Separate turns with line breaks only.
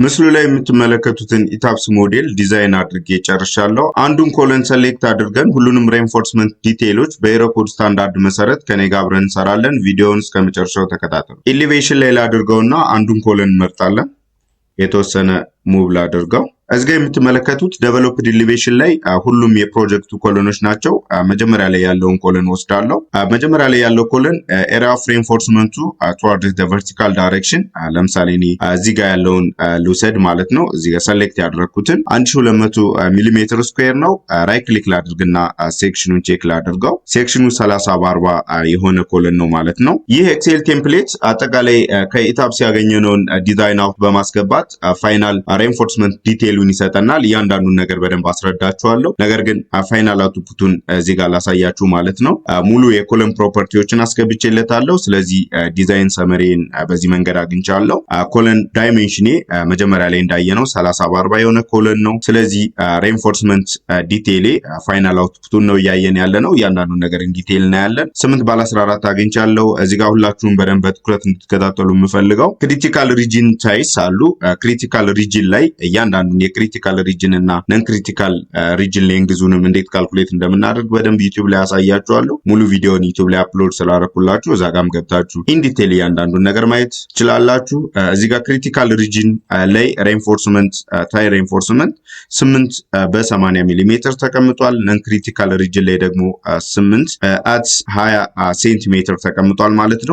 ምስሉ ላይ የምትመለከቱትን ETABS model design አድርጌ ጨርሻለሁ። አንዱን column select አድርገን ሁሉንም reinforcement detail ኦች በ Eurocode standard መሰረት ከኔ ጋር አብረን እንሰራለን። ቪዲዮውን እስከ መጨረሻው ተከታተሉ። Elevation ላይ ላድርገውና አንዱን column እንመርጣለን። የተወሰነ move ላድርገው። እዚጋ የምትመለከቱት developed elevation ላይ ሁሉም የፕሮጀክቱ column ኦች ናቸው። መጀመሪያ ላይ ያለውን column ወስዳለሁ። መጀመሪያ ላይ ያለው column area of reinforcement ኡ toward vertical direction፣ ለምሳሌ እኔ እዚህ ጋር ያለውን ልውሰድ ማለት ነው። እዚህ ጋር select ያደረግኩትን 1200 ሚሊሜትር square ነው። Right click ላድርግና section ኑን check ላድርገው። Section ኑ 30 በ40 የሆነ column ነው ማለት ነው። ይህ Excel template አጠቃላይ ከ ETABS ያገኘነውን design out በማስገባት final reinforcement detail ኡን ይሰጠናል። እያንዳንዱን ነገር በደንብ አስረዳችኋለሁ። ነገር ግን final output ኡን እዚህ ጋር ላሳያችሁ ማለት ነው። ሙሉ የ column property ዎችን አስገብቼለታለሁ። ስለዚህ design summary ን በዚህ መንገድ አግኝቻለሁ። Column dimension ኔ መጀመሪያ ላይ እንዳየነው 30 በ40 የሆነ column ነው። ስለዚህ reinforcement detail ኤ final output ኡን ነው እያየን ያለ ነው። እያንዳንዱን ነገር detail እናያለን። 8 ባለ 14 አግኝቻለሁ። እዚህ ጋር ሁላችሁም በደንብ በትኩረት እንድትከታተሉ የምፈልገው critical region ties አሉ። Critical region ላይ እያንዳንዱን የ critical region እና non critical region length ኡንም እንዴት calculate እንደምናደርግ በደንብ YouTube ላይ አሳያችኋለሁ። ሙሉ ቪዲዮን YouTube ላይ upload ስላረኩላችሁ እዛ ጋም ገብታችሁ in detail እያንዳንዱን ነገር ማየት ትችላላችሁ። እዚህ ጋር critical region ላይ reinforcement tie reinforcement 8 በ80 ሚሊ ሜትር ተቀምጧል። Non critical region ላይ ደግሞ 8 at 20 ሴንቲሜትር ተቀምጧል ማለት ነው።